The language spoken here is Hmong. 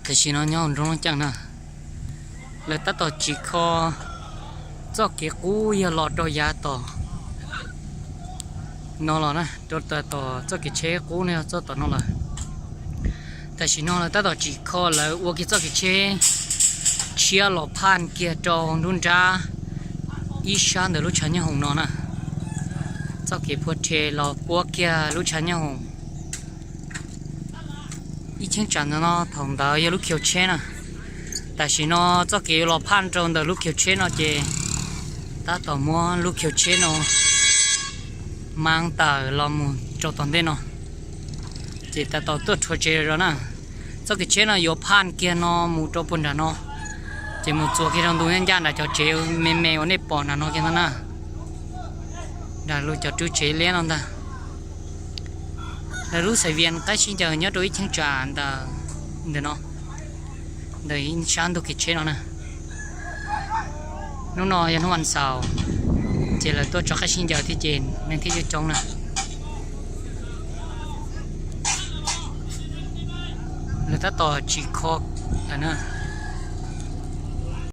Tam sim no nyob hauv nroog Looj Ceeb na, lawv tab tom tsim kho txoj kev qub yog los rau yav tom no los na, rau tom txoj kev tsheb qub no yog txoj tom no lawm. Tam sim no lawv tab tom tsim kho, lawv ua kiag txoj kev tsheb tshiab los phaj kiag rau nruab nrab ib sab ntawm lub tshav nyooj hoom no na. Txoj kev phua rhe los puab kiag lub tshav nyooj hoom ib cheeb tsam ntawm no, thaum ntawd yog lub khiv tsheb na. Tam sim no txoj kev yuav los phaj rau ntawm lub khiv tsheb no ces tab tom muab lub khiv tsheb no maab tawm los mus rau tom ntej no, ces tab tom tuaj rhuav tsev zog na. Txoj kev tsheb no yuav phaj kiag no mus rau puag nram no, ces mus txuas kiag rau ntu ncaj nram cov tsev me me uas nej pom nram no kiag no na, nram lub cov rub tsev liab no ntag. Lawv lub xaiv vias qaib sib ncaws nyob rau ib cheeb tsam ntawm, ntawm no, ntawm ib sab ntug kev tsheb no na. Hnub no yog hnub vas xaum, ces lawv tuaj tso qaib sib ncaws thiab ces neeg thiaj coob coob na. Lawv tab tom tsim kho lawm na.